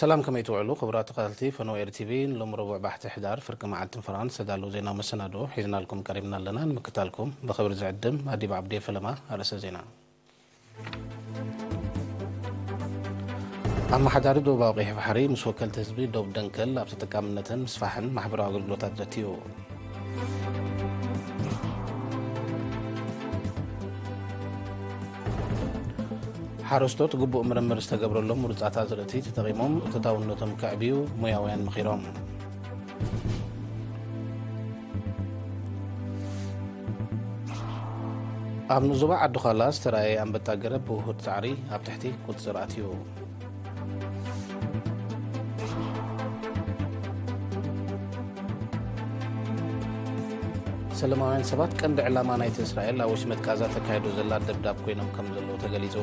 ሰላም፣ ከመይ ትውዕሉ ክቡራት ተኸታተልቲ ፈነወ ኤሪ ቲቪ? ሎም ረቡዕ ባሕቲ ሕዳር ፍርቂ መዓልትን ፈራን ዝተዳለዉ ዜናዊ መሰናዶ ሒዝናልኩም ቀሪብና ኣለና። ንምክታልኩም ብኽብሪ ዝዕድም ኣዲብ ዓብዴ ፈለማ። ኣርእሰ ዜና። ኣመሓዳሪ ዶብ ኣውቂሕ ባሕሪ ምስ ወከልቲ ህዝቢ ዶብ ደንከል ኣብ ተጠቃምነትን ምስፋሕን ማሕበራዊ ኣገልግሎታት ዘትዩ። ሓረስቶት ግቡእ ምርምር ዝተገብረሎም ምሩጻት ኣዝርእቲ ተጠቒሞም እቶታውነቶም ከዕብዩ ሞያውያን ምኺሮም። ኣብ ንዞባ ዓዲ-ዃላ ዝተራእየ ኣንበጣ ገረብ ብውሁድ ሳዕሪ ኣብ ትሕቲ ቁጽጽር ኣትዩ። ሰላማውያን ሰባት ቀንዲ ዕላማ ናይቲ እስራኤል ኣብ ወሽመጥ ቃዛ ተካይዶ ዘላ ደብዳብ ኮይኖም ከም ዘለዉ ተገሊጹ።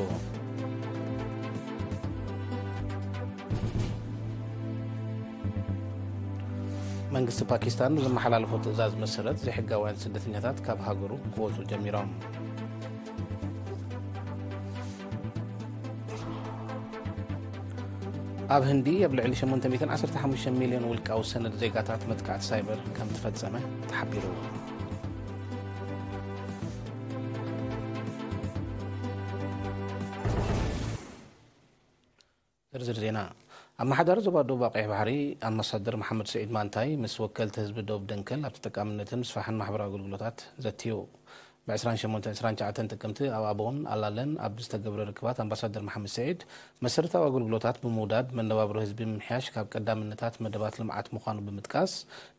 መንግስቲ ፓኪስታን ብዘመሓላለፎ ትእዛዝ መሰረት ዘይሕጋውያን ስደተኛታት ካብ ሃገሩ ክወጹ ጀሚሮም። ኣብ ህንዲ ኣብ ልዕሊ ሸሞንተ ሚእትን ዓሰርተ ሓሙሽተ ሚልዮን ውልቃዊ ሰነድ ዜጋታት መጥቃዕቲ ሳይበር ከም ተፈጸመ ተሓቢሩ። ዝርዝር ዜና። ኣመሓዳሪ ዞባ ዶብ ኣቕይሕ ባሕሪ ኣምባሳደር መሓመድ ስዒድ ማንታይ ምስ ወከልቲ ህዝቢ ዶብ ደንከል ኣብ ተጠቃምነትን ምስፋሕን ማሕበራዊ ኣገልግሎታት ዘትዩ። ብ ዕስራን ሸሞንተን ዕስራን ትሽዓተን ጥቅምቲ ኣብ ኣቦን ኣላለን ኣብ ዝተገብረ ርክባት ኣምባሳደር መሓመድ ስዒድ መሰረታዊ ኣገልግሎታት ብምውዳድ መነባብሮ ህዝቢ ምምሕያሽ ካብ ቀዳምነታት መደባት ልምዓት ምዃኑ ብምጥቃስ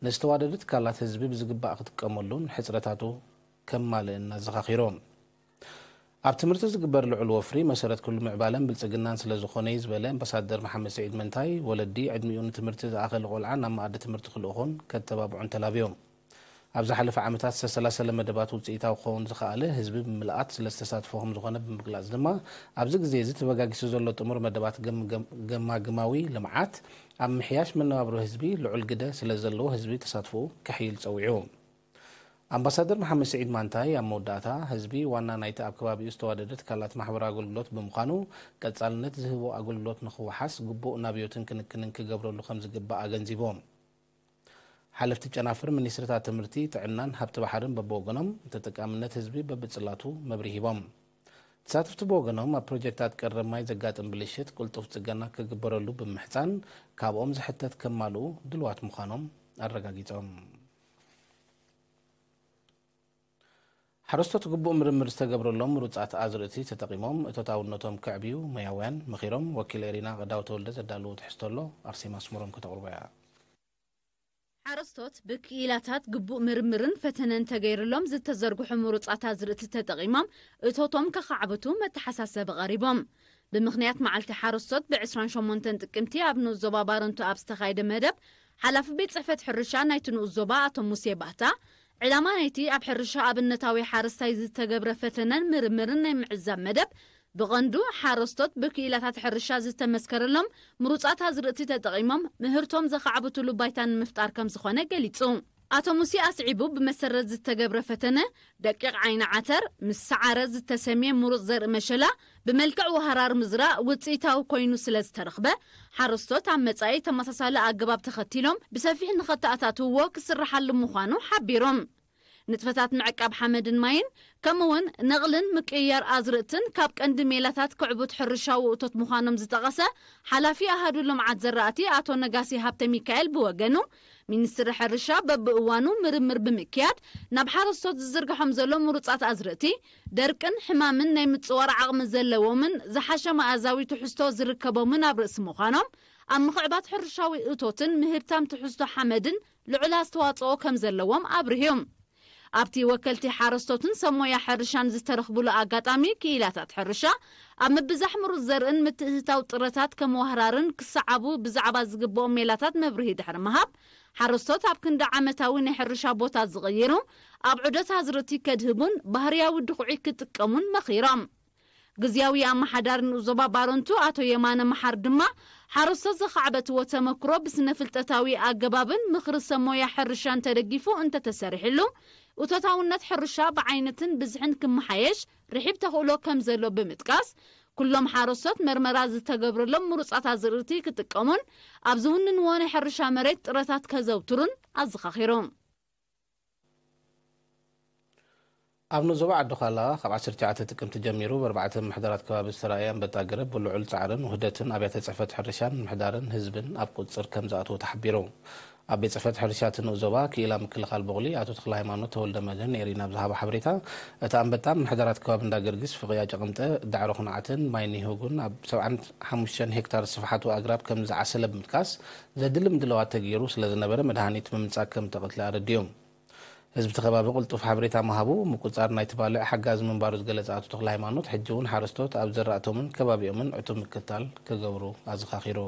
ንዝተዋደደ ትካላት ህዝቢ ብዝግባእ ክጥቀመሉን ሕፅረታቱ ከማልእን ኣዘኻኺሩ። ኣብ ትምህርቲ ዝግበር ልዑል ወፍሪ መሰረት ኩሉ ምዕባለን ብልጽግናን ስለ ዝኾነ እዩ ዝበለ ኣምባሳደር መሓመድ ስዒድ መንታይ፣ ወለዲ ዕድሚኡ ንትምህርቲ ዝኣኸለ ቆልዓ ናብ መኣዲ ትምህርቲ ክልእኹን ከተባብዑን ተላብዮም። ኣብ ዝሓለፈ ዓመታት ዝተሰላሰለ መደባት ውጽኢታዊ ክኸውን ዝኸኣለ ህዝቢ ብምልኣት ስለ ዝተሳትፎ ከም ዝኾነ ብምግላጽ ድማ ኣብዚ ግዜ እዚ ተበጋጊሱ ዘሎ ጥሙር መደባት ገም-፣ ገም-፣ ገማግማዊ ልምዓት ኣብ ምሕያሽ መነባብሮ ህዝቢ ልዑል ግደ ስለ ዘለዎ ህዝቢ ተሳትፎኡ ከሕይል ጸዊዑ። ኣምባሳደር መሓመድ ስዒድ ማንታይ ኣብ መወዳእታ፣ ህዝቢ ዋና ናይቲ ኣብ ከባቢኡ ዝተዋደደ ትካላት ማሕበራዊ ኣገልግሎት ብምዃኑ፣ ቀጻልነት ዝህቦ ኣገልግሎት ንኽወሓስ ግቡእ ናብዮትን ክንክንን ክገብረሉ ከም ዝግባእ ኣገንዚቦም። ሓለፍቲ ጨናፍር ሚኒስትሪታት ትምህርቲ፣ ጥዕናን ሃብቲ ባሕርን በብወገኖም ንተጠቃምነት ህዝቢ በብጽላቱ መብርሂ ሂቦም። ተሳተፍቲ ብወገኖም ኣብ ፕሮጀክታት ቀረብ ማይ ዘጋጥም ብልሽት ቅልጡፍ ጽገና ክግበረሉ ብምሕጻን፣ ካብኦም ዝሕተት ከማልኡ ድልዋት ምዃኖም ኣረጋጊጾም። ሓረስቶት ግቡእ ምርምር ዝተገብረሎም ምሩጻት ኣዝርእቲ ተጠቒሞም እቶታውነቶም ከዕብዩ ሞያውያን መኺሮም። ወኪል ኤሪና ቀዳው ተወልደ ዘዳለዎ ትሕዝቶ ኣሎ፣ ኣርሴማ ኣስመሮም ከተቕርቦ እያ። ሓረስቶት ብክኢላታት ግቡእ ምርምርን ፈተነን ተገይርሎም ዝተዘርግሑ ምሩጻት ኣዝርእቲ ተጠቒሞም እቶቶም ከኻዕብቱ መተሓሳሰቢ ቀሪቦም። ብምኽንያት መዓልቲ ሓረስቶት ብ ዕስራን ሸሞንተን ጥቅምቲ ኣብ ንኡስ ዞባ ባረንቱ ኣብ ዝተኻየደ መደብ፣ ሓላፊ ቤት ጽሕፈት ሕርሻ ናይቲ ንኡስ ዞባ ኣቶ ሙሴ ባህታ፣ ዕላማ ናይቲ ኣብ ሕርሻ ኣብነታዊ ሓረስታይ ዝተገብረ ፈተነን ምርምርን ናይ ምዕዛብ መደብ፣ ብቐንዱ ሓረስቶት ብክኢላታት ሕርሻ ዝተመስከረሎም ምሩጻት ኣዝርእቲ ተጠቒሞም ምህርቶም ዘኻዕብትሉ ባይታ ንምፍጣር ከም ዝኾነ ገሊጹ። ኣቶ ሙሴ ኣስዒቡ፣ ብመሰረት ዝተገብረ ፈተነ፣ ደቂቕ ዓይኒ ዓተር ምስ ሰዓረ ዝተሰምየ ምሩጽ ዘርኢ መሸላ ብመልክዕ ወሃራር ምዝራእ ውጽኢታዊ ኮይኑ ስለ ዝተረኽበ፣ ሓረስቶት ኣብ መጻኢ ተመሳሳሊ ኣገባብ ተኸቲሎም ብሰፊሕ ንኸተኣታትውዎ ክስርሓሉ ምዃኑ ሓቢሮም። ንጥፈታት ምዕቃብ ሓመድን ማይን፣ ከምኡ'ውን ነቕልን ምቅይያር ኣዝርእትን ካብ ቀንዲ ሜላታት ክዕቡት ሕርሻዊ እቶት ምዃኖም ዝጠቐሰ ሓላፊ ኣሃዱ ልምዓት ዘራእቲ ኣቶ ነጋሲ ሃብተ ሚካኤል ብወገኑ፣ ሚኒስትሪ ሕርሻ በብእዋኑ ምርምር ብምክያድ ናብ ሓረስቶት ዝዝርግሖም ዘሎ ምሩጻት ኣዝርእቲ፣ ደርቅን ሕማምን ናይ ምጽዋር ዓቕሚ ዘለዎምን ዝሓሸ መኣዛዊ ትሕዝቶ ዝርከቦምን ኣብ ርእሲ ምዃኖም፣ ኣብ ምኽዕባት ሕርሻዊ እቶትን ምህብታም ትሕዝቶ ሓመድን ልዑል ኣስተዋጽኦ ከም ዘለዎም ኣብርህዮም። ኣብቲ ወከልቲ ሓረስቶትን ሰብ ሞያ ሕርሻን ዝተረኽቡሉ ኣጋጣሚ፣ ክኢላታት ሕርሻ ኣብ ምብዛሕ ምሩጽ ዘርእን ምትእትታው ጥረታት ከም ዋህራርን ክሰዓቡ ብዛዕባ ዝግብኦም ሜላታት መብርሂ ድሕሪ ምሃብ፣ ሓረስቶት ኣብ ክንዲ ዓመታዊ ናይ ሕርሻ ቦታ ዝቕይሩ፣ ኣብ ዑደት ኣዝርእቲ ከድህቡን ባህርያዊ ድኹዒ ክጥቀሙን መኺሮም። ግዝያዊ ኣመሓዳሪ ንኡስ ዞባ ባረንቱ ኣቶ የማነ መሓር ድማ፣ ሓረስቶት ዘኻዕበትዎ ተመክሮ ብስነ ፍልጠታዊ ኣገባብን ምኽሪ ሰብ ሞያ ሕርሻን ተደጊፉ እንተተሰሪሕሉ፣ እቶታውነት ሕርሻ ብዓይነትን ብዝሕን ክመሓየሽ ርሒብ ተኽእሎ ከም ዘሎ ብምጥቃስ፣ ኩሎም ሓረስቶት መርመራ ዝተገብረሎም ምሩጻት ኣዝርእቲ ክጥቀሙን ኣብ ዝውንንዎ ናይ ሕርሻ መሬት ጥረታት ከዘውትሩን ኣዘኻኺሮም። ኣብ ንዞባ ዓዲ ዃላ ካብ ዓሰርተ ትሽዓተ ጥቅምቲ ጀሚሩ ብኣርባዕተ ምምሕዳራት ከባቢ ዝተራእየ ኣንበጣ ገረብ ብልዑል ጻዕርን ውህደትን ኣብያተ ጽሕፈት ሕርሻን ምምሕዳርን ህዝብን ኣብ ቁጽጽር ከም ዝኣተወ ተሓቢሩ። ኣብ ቤት ጽሕፈት ሕርሻ እቲ ንኡስ ዞባ ክኢላ ምክልኻል ቦቕሊ ኣቶ ተኽለሃይማኖት ተወልደመድህን ንኤሪና ኣብ ዝሃቦ ሓበሬታ፣ እቲ ኣንበጣ ምምሕዳራት ከባቢ እንዳ ገርግስ፣ ፍቕያ ጨቕምጠ፣ ዳዕሮ ኩናዕትን ማይ ኒሆጉን ኣብ ሰብዓን ሓሙሽተን ሄክታር ስፍሓቱ ኣግራብ ከም ዝዓሰለ ብምጥቃስ፣ ዘድሊ ምድላዋት ተገይሩ ስለ ዝነበረ መድሃኒት ብምምጻእ ከም ተቐትለ ኣረዲኡ። ህዝቢ እቲ ከባቢ ቅልጡፍ ሓበሬታ ምሃቡ ምቁጽጻር ናይቲ ባልዕ ሓጋዚ ምንባሩ ዝገለጸ ኣቶ ተኽለሃይማኖት፣ ሕጂ እውን ሓረስቶት ኣብ ዘራእቶምን ከባቢኦምን ዕቱብ ምክትታል ክገብሩ ኣዘኻኺሩ።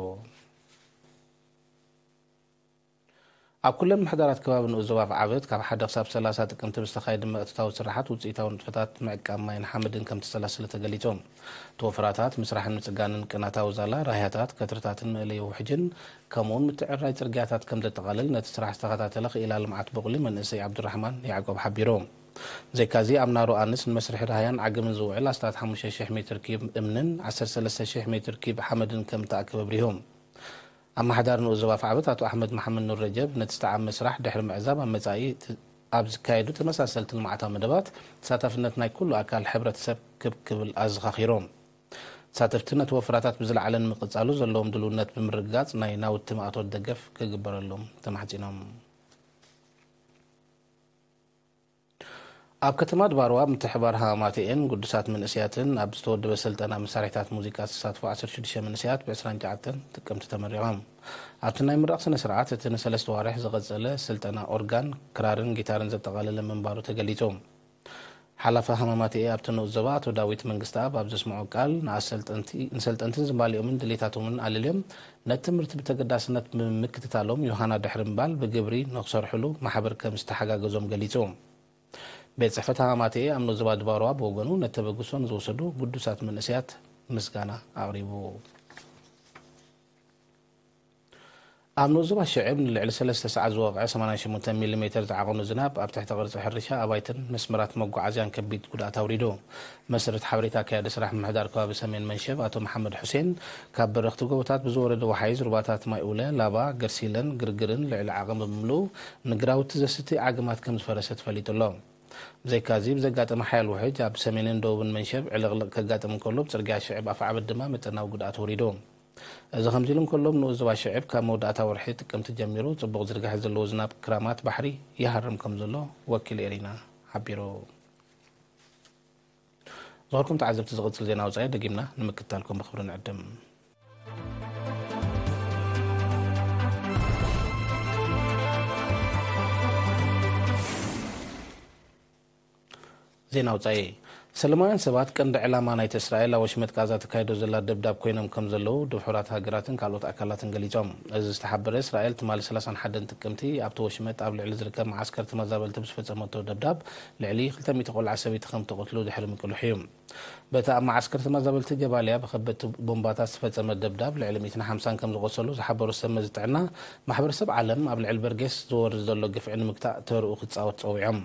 ኣብ ኩለን ምምሕዳራት ከባቢ ንኡስ ዞባ ኣፍዓበት ካብ ሓደ ክሳብ ሰላሳ ጥቅምቲ ብዝተኻየደ ምእትታዊ ስራሓት ውፅኢታዊ ንጥፈታት ምዕቃብ ማይን ሓመድን ከም ዝተሰላሰለ ተገሊጹ። እቲ ወፈራታት ምስራሕን ምጽጋንን ቅናታዊ ዛላ፣ ራህያታት፣ ከትርታትን መእለዪ ውሕጅን ከምኡውን ምትዕርራይ ጽርግያታት ከም ዘጠቓልል ነቲ ስራሕ ዝተኸታተለ ክኢላ ልምዓት ቦቕሊ መንእሰይ ዓብዱራሕማን ያዕቆብ ሓቢሩ። ብዘይካዚ ኣብ ናሮ ኣንስ ንመስርሒ ራህያን ዓግምን ዝውዕል ኣስታት ሓሙሽተ ሽሕ ሜትር ኪዩብ እምንን ዓሰርተ ሰለስተ ሽሕ ሜትር ኪዩብ ሓመድን ከም እተኣከበ ኣብሪሁ። ኣመሓዳሪ ንኡስ ዞባ ኣፍዓበት ኣቶ ኣሕመድ መሓመድ ኑር ረጀብ ነቲ ዝተዓመ ስራሕ ድሕሪ ምዕዛብ ኣብ መጻኢ ኣብ ዝካየዱ ተመሳሰልቲ ልምዓታዊ መደባት ተሳታፍነት ናይ ኩሉ ኣካል ሕብረተሰብ ክብ ክብል ኣዘኻኺሩ። ተሳተፍቲ ነቲ ወፈራታት ብዝለዓለ ንምቕጻሉ ዘለዎም ድልውነት ብምርግጋጽ ናይ ናውቲ ማእቶት ደገፍ ክግበረሎም ተማሕጺኖም። ኣብ ከተማ ድባርዋ ምትሕባር ሃማማተኤን ግዱሳት መንእሰያትን ኣብ ዝተወደበ ስልጠና መሳርሒታት ሙዚቃ ዝተሳትፉ ዓሰርተ ሽዱሽተ መንእሰያት ብ ዕስራን ትሽዓተን ጥቅምቲ ተመሪቖም። ኣብቲ ናይ ምርቓ ስነ ስርዓት እቲ ንሰለስተ ዋርሕ ዝቐጸለ ስልጠና ኦርጋን፣ ክራርን ጊታርን ዘጠቓለለ ምንባሩ ተገሊጹ። ሓላፊ ሃማማተኤ ኣብቲ ንኡስ ዞባ ኣቶ ዳዊት መንግስተኣብ ኣብ ዘስምዖ ቃል ንኣሰልጠንቲ ንሰልጠንትን ዝማልኦምን ድሌታቶምን ኣለልዮም ነቲ ትምህርቲ ብተገዳስነት ብምክትታሎም ዮሃና ድሕሪ ምባል ብግብሪ ንክሰርሕሉ ማሕበር ከም ዝተሓጋገዞም ገሊጹ። ቤት ጽሕፈት ሃማማተኤ ኣብ ንኡስ ዞባ ድባርዋ ብወገኑ ነቲ ተበግሶ ንዝወሰዱ ግዱሳት መንእሰያት ምስጋና ኣቕሪቡ። ኣብ ንኡስ ዞባ ሽዕብ ንልዕሊ ሰለስተ ሰዓት ዝወቕዐ ሰማንያን ሸሞንተን ሚሊ ሜተር ዝዓቐኑ ዝናብ ኣብ ትሕቲ ቅርጺ ሕርሻ ኣባይትን መስመራት መጓዓዝያን ከቢድ ጉድኣት ኣውሪዱ። መሰረት ሓበሬታ ኣካያዲ ስራሕ ምምሕዳር ከባቢ ሰሜን መንሸብ ኣቶ መሓመድ ሑሴን፣ ካብ በረኽቲ ጎቦታት ብዝወረደ ወሓይዝ ሩባታት ማይ ኡለ፣ ላባ፣ ገርሲለን ግርግርን ልዕሊ ዓቐን ብምምልኡ ንግራውቲ ዘስቲ ዓግማት ከም ዝፈረሰ ተፈሊጡ ኣሎ። ብዘይካዚ ብዘጋጠመ ሓያል ውሕጅ ኣብ ሰሜንን ደቡብን መንሸብ ዕልቕልቕ ከጋጥም እንከሎ፣ ብጽርግያ ሽዕብ ኣፍዓበት ድማ መጠናዊ ጉድኣት ወሪዱ። እዚ ከምዚ ኢሉ እንከሎ፣ ኣብ ንኡስ ዞባ ሽዕብ ካብ መወዳእታ ወርሒ ጥቅምቲ ጀሚሩ ጽቡቕ ዝርግሐ ዘለዎ ዝናብ ክራማት ባሕሪ ይሃርም ከም ዘሎ ወኪል ኤሪና ሓቢሩ። ዝኸበርኩም ተዓዘብቲ፣ ዝቕጽል ዜና ወጻኢ ደጊምና ንምክትታልኩም ብኽብሪ ንዕድም። ዜና ውጻኢ። ሰለማውያን ሰባት ቀንዲ ዕላማ ናይቲ እስራኤል ኣብ ወሽመጥ ጋዛ ተካይዶ ዘላ ደብዳብ ኮይኖም ከም ዘለዉ ድሑራት ሃገራትን ካልኦት ኣካላትን ገሊጾም። እዚ ዝተሓበረ፣ እስራኤል ትማሊ ሰላሳን ሓደን ጥቅምቲ ኣብቲ ወሽመጥ ኣብ ልዕሊ ዝርከብ መዓስከር ተመዛበልቲ ብዝፈጸመቶ ደብዳብ ልዕሊ ክልተ ሚእቲ ቆልዓ ሰበይቲ ከም ተቐትሉ ድሕሪ ምቅልሑ እዩ። በቲ ኣብ መዓስከር ተመዛበልቲ ጀባልያ ብኸበድቲ ቦምባታት ዝተፈጸመ ደብዳብ ልዕሊ ሚእትን ሓምሳን ከም ዝቖሰሉ ዝሓበሩ ሰብ መዚ ጥዕና፣ ማሕበረሰብ ዓለም ኣብ ልዕሊ በርጌስ ዝወርድ ዘሎ ግፍዒ ንምግታእ ተርኡ ክጻወት ጸዊዖም።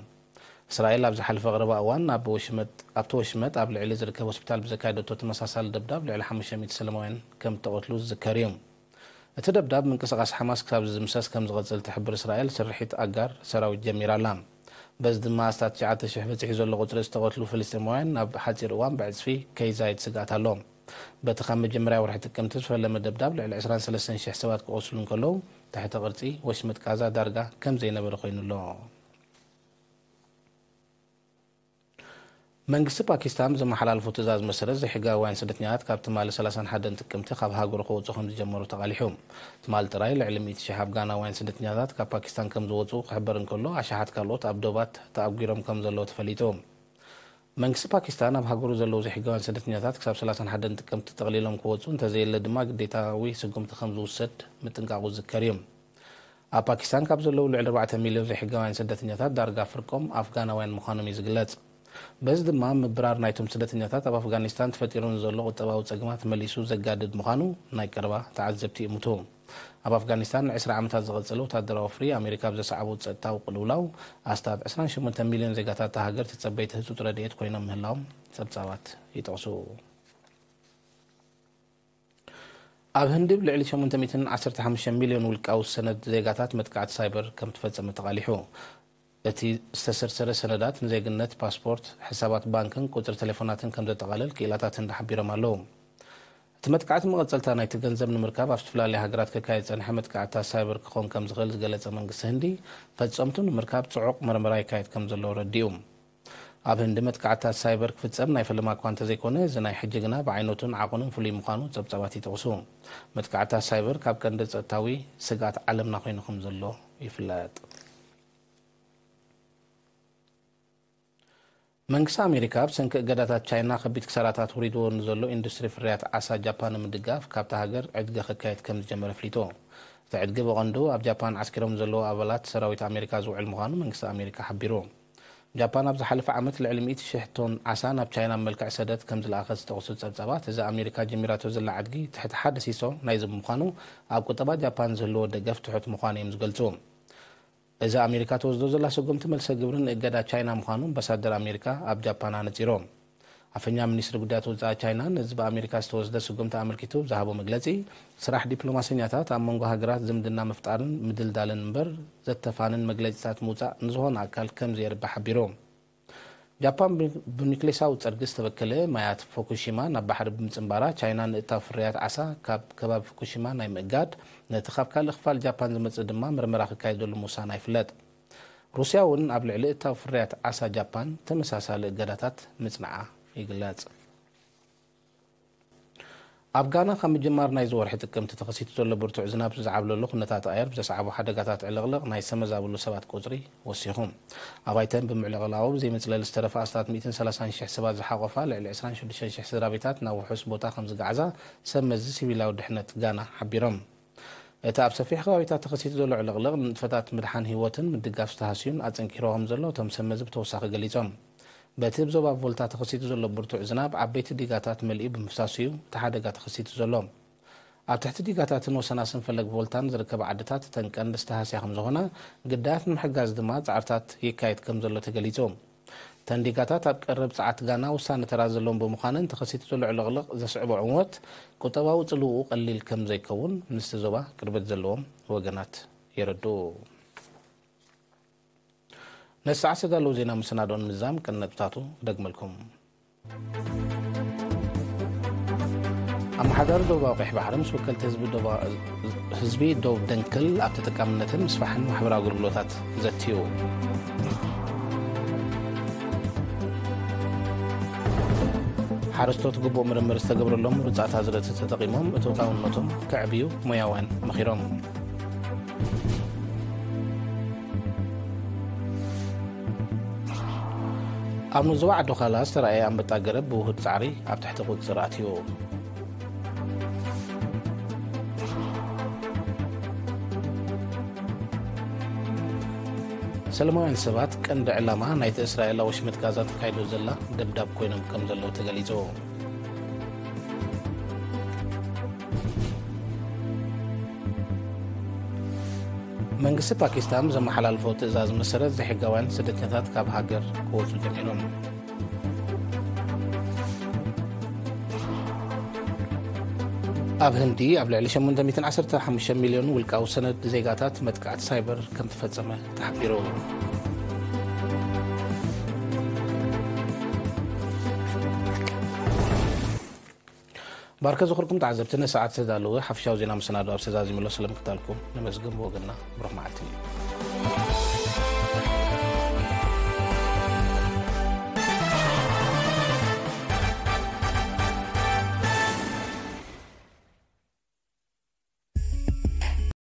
እስራኤል ኣብ ዝሓለፈ ቀረባ እዋን ኣብ ወሽመጥ ኣብቲ ወሽመጥ ኣብ ልዕሊ ዝርከብ ሆስፒታል ብዘካየደቶ ተመሳሳሊ ደብዳብ ልዕሊ ሓሙሽተ ሚእቲ ሰለማውያን ከም እተቐትሉ ዝዝከር እዩ። እቲ ደብዳብ ምንቅስቓስ ሓማስ ክሳብ ዝድምሰስ ከም ዝቐጽል ትሕብር እስራኤል፣ ስርሒት ኣጋር ሰራዊት ጀሚራ ኣላ። በዚ ድማ ኣስታት ትሽዓተ ሽሕ በጺሑ ዘሎ ቁጽሪ ዝተቐትሉ ፍልስጤማውያን ኣብ ሓጺር እዋን ብዕጽፊ ከይዛይድ ስግኣት ኣሎ። በቲ ካብ መጀመርያ ወርሒ ጥቅምቲ ዝፈለመ ደብዳብ ልዕሊ ዕስራን ሰለስተን ሽሕ ሰባት ክቖስሉ እንከለዉ፣ ትሕተ ቅርጺ ወሽመጥ ጋዛ ዳርጋ ከም ዘይነበረ ኮይኑ ኣሎ። መንግስቲ ፓኪስታን ብዘመሓላለፎ ትእዛዝ መሰረት ዘይሕጋውያን ስደተኛታት ካብ ትማሊ ሰላሳን ሓደን ጥቅምቲ ካብ ሃገሩ ክወፁ ከም ዝጀመሩ ተቓሊሑ። ትማሊ ጥራይ ልዕሊ ሚእቲ ሽሕ ኣፍጋናውያን ስደተኛታት ካብ ፓኪስታን ከም ዝወፁ ክሕበር እንከሎ፣ ኣሽሓት ካልኦት ኣብ ዶባት ተኣጒሮም ከም ዘለዉ ተፈሊጡ። መንግስቲ ፓኪስታን ኣብ ሃገሩ ዘለዉ ዘይሕጋውያን ስደተኛታት ክሳብ ሰላሳን ሓደን ጥቅምቲ ጠቕሊሎም ክወፁ፣ እንተዘየለ ድማ ግዴታዊ ስጉምቲ ከም ዝውሰድ ምጥንቃቑ ዝዝከር እዩ። ኣብ ፓኪስታን ካብ ዘለዉ ልዕሊ ኣርባዕተ ሚልዮን ዘይሕጋውያን ስደተኛታት ዳርጋ ፍርቆም ኣፍጋናውያን ምዃኖም እዩ ዝግለጽ። በዚ ድማ ምብራር ናይቶም ስደተኛታት ኣብ ኣፍጋኒስታን ተፈጢሩ ንዘሎ ቁጠባዊ ጸገማት መሊሱ ዘጋድድ ምዃኑ ናይ ቀረባ ተዓዘብቲ ይእምቱ። ኣብ ኣፍጋኒስታን ንዕስራ ዓመታት ዝቐጸለ ወታደራዊ ወፍሪ ኣሜሪካ ኣብ ዘስዓቦ ጸጥታዊ ቅልውላው ኣስታት ዕስራን ሸሞንተ ሚልዮን ዜጋታት እታ ሃገር ተጸበይቲ ህጹጽ ረድኤት ኮይኖም ምህላዎም ጸብጻባት ይጠቕሱ። ኣብ ህንዲ ብልዕሊ ሸሞንተ ሚእትን ዓሰርተ ሓሙሽተ ሚልዮን ውልቃዊ ሰነድ ዜጋታት መጥቃዕቲ ሳይበር ከም ተፈጸመ ተቓሊሑ። እቲ ዝተሰርሰረ ሰነዳት ንዜግነት፣ ፓስፖርት፣ ሕሳባት ባንክን ቁጽሪ ቴሌፎናትን ከም ዘጠቓልል ክኢላታት ህንዲ ሓቢሮም ኣለዉ። እቲ መጥቃዕቲ መቐጸልታ ናይቲ ገንዘብ ንምርካብ ኣብ ዝተፈላለያ ሃገራት ክካየድ ዝጸንሐ መጥቃዕትታት ሳይበር ክኸውን ከም ዝኽእል ዝገለጸ መንግስቲ ህንዲ፣ ፈጸምቱ ንምርካብ ጽዑቕ መርመራ ይካየድ ከም ዘሎ ረዲኡ። ኣብ ህንዲ መጥቃዕትታት ሳይበር ክፍጸም ናይ ፈለማ እኳ እንተዘይኮነ፣ እዚ ናይ ሕጂ ግና ብዓይነቱን ዓቐኑን ፍሉይ ምዃኑ ጸብጻባት ይጠቕሱ። መጥቃዕትታት ሳይበር ካብ ቀንዲ ጸጥታዊ ስግኣት ዓለምና ኮይኑ ከም ዘሎ ይፍለጥ። መንግስቲ ኣሜሪካ ብሰንኪ እገዳታት ቻይና ከቢድ ክሳራታት ውሪድዎ ንዘሎ ኢንዱስትሪ ፍርያት ዓሳ ጃፓን ንምድጋፍ ካብታ ሃገር ዕድገ ክካየድ ከም ዝጀመረ ኣፍሊጡ። እቲ ዕድጊ ብቐንዱ ኣብ ጃፓን ዓስኪሮም ዘለዉ ኣባላት ሰራዊት ኣሜሪካ ዝውዕል ምዃኑ መንግስቲ ኣሜሪካ ሓቢሩ። ጃፓን ኣብ ዝሓለፈ ዓመት ልዕሊ ሚእቲ ሽሕ ቶን ዓሳ ናብ ቻይና ብመልክዕ ሰደድ ከም ዝለኣኸት ዝጠቕሱ ጸብጻባት፣ እዚ ኣሜሪካ ጀሚራቶ ዘላ ዕድጊ ትሕቲ ሓደ ሲሶ ናይዚ ብምዃኑ፣ ኣብ ቁጠባ ጃፓን ዝህልዎ ደገፍ ትሑት ምዃኑ እዮም ዝገልጹ። እዚ ኣሜሪካ ትወስዶ ዘላ ስጉምቲ መልሰ ግብሪ ንእገዳ ቻይና ምዃኑ ኣምባሳደር ኣሜሪካ ኣብ ጃፓን ኣነጺሮም። ኣፈኛ ሚኒስትሪ ጉዳያት ወጻኢ ቻይና ነዚ ብኣሜሪካ ዝተወስደ ስጉምቲ ኣመልኪቱ ብዝሃቦ መግለጺ፣ ስራሕ ዲፕሎማሰኛታት ኣብ መንጎ ሃገራት ዝምድና ምፍጣርን ምድልዳልን እምበር ዘተፋንን መግለጺታት ምውጻእ ንዝኾነ ኣካል ከም ዘየርብሕ ሓቢሩ። ጃፓን ብ-፣ ብኒክሌሳዊ ጸርጊ ዝተበከለ ማያት ፉኩሺማ ናብ ባሕሪ ብምጽንባራ፣ ቻይና ንእታው ፍርያት ዓሳ ካብ ከባቢ ፉኩሺማ ናይ ምእጋድ፣ ነቲ ካብ ካልእ ክፋል ጃፓን ዝመጽእ ድማ ምርመራ ክካየደሉ ምውሳና ይፍለጥ። ሩስያ እውን ኣብ ልዕሊ እታው ፍርያት ዓሳ ጃፓን ተመሳሳሊ እገዳታት ምጽንዓ ይግለጽ። ኣብ ጋና ካብ ምጅማር ናይዚ ወርሒ ጥቅምቲ ተኸሲቱ ዘሎ ብርቱዕ ዝናብ ዝዓብለሉ ኩነታት ኣየር ብዘስዓቦ ሓደጋታት ዕልቕልቕ ናይ ዝተመዛበሉ ሰባት ቁጽሪ ወሲኹ። ኣባይተን ብምዕልቕላቑ ብዘይመጽለሊ ዝተረፋ ኣስታት ሚእትን ሰላሳን ሽሕ ሰባት ዝሓቖፋ ልዕሊ ዕስራን ሽዱሽተን ሽሕ ስድራ ቤታት ናብ ውሑስ ቦታ ከም ዝገዓዛ ሰብ መዚ ሲቪላዊ ድሕነት ጋና ሓቢሮም። እቲ ኣብ ሰፊሕ ከባቢታት ተኸሲቱ ዘሎ ዕልቕልቕ ንንጥፈታት ምድሓን ህይወትን ምድጋፍ ዝተሃስዩን ኣጸንኪሩ ከም ዘሎ እቶም ሰብ መዚ ብተወሳኺ ገሊጾም። በቲ ብዞባ ቮልታ ተኸሲቱ ዘሎ ብርቱዕ ዝናብ ዓበይቲ ዲጋታት መሊኡ ብምፍሳሱ እዩ እቲ ሓደጋ ተኸሲቱ ዘሎ። ኣብ ትሕቲ ዲጋታትን ወሰናስን ፈለግ ቮልታን ዝርከባ ዓድታት እተን ቀንዲ ዝተሃስያ ከም ዝኾና፣ ግዳያት ንምሕጋዝ ድማ ጻዕርታት ይካየድ ከም ዘሎ ተገሊጹ። እተን ዲጋታት ኣብ ቀረብ ጸዓት ጋና ውሳነ ተራ ዘለዎም ብምዃነን፣ ተኸሲቱ ዘሎ ዕልቕልቕ ዘስዕቦ ዕንወት ቁጠባዊ ጽልውኡ ቀሊል ከም ዘይከውን ምስቲ ዞባ ቅርበት ዘለዎም ወገናት የረድኡ። ነዚ ሰዓት ዝተዳለዉ ዜና መሰናድኦን ምዛም ቀንዲ ነጥብታቱ ክደግመልኩም። ኣመሓዳሪ ዶባዊ ቀይሕ ባሕሪ ምስ ወከልቲ ህዝቢ ዶባ-፣ ህዝቢ ዶብ ደንክል ኣብ ተጠቃምነትን ምስፋሕን ማሕበራዊ ኣገልግሎታት ዘትዩ። ሓረስቶት ግቡእ ምርምር ዝተገብረሎም ምሩጻት ኣዝርእቲ ተጠቒሞም እቶታውነቶም ከዕብዩ ሞያውያን መኺሮም። ኣብ ዞባ ዓዲ ዃላ ዝተራእየ ኣንበጣ ገረብ ብውሁድ ጻዕሪ ኣብ ትሕቲ ቁጽጽር ኣትዩ። ሰላማውያን ሰባት ቀንዲ ዕላማ ናይቲ እስራኤል ኣብ ወሽመጥ ጋዛ ተካይዶ ዘላ ደብዳብ ኮይኖም ከም ዘለዉ ተገሊጹ። መንግስቲ ፓኪስታን ብዘመሓላልፎ ትእዛዝ መሰረት ዘይሕጋውያን ስደተኛታት ካብ ሃገር ክወጹ ጀሚሮም። ኣብ ህንዲ ኣብ ልዕሊ ሸሞንተ ሚእትን ዓሰርተ ሓሙሽተ ሚልዮን ውልቃዊ ሰነድ ዜጋታት መጥቃዕቲ ሳይበር ከም ተፈጸመ ተሓቢሩ። ባርከ ዝኽርኩም ተዓዘብቲ፣ ነሰዓት ዝተዳለወ ሓፈሻዊ ዜና መሰናዶ ኣብ ሰዛዚምሎ ሰለምክታልኩም ነመስግን ብወገንና ብሩኽ መዓልቲ።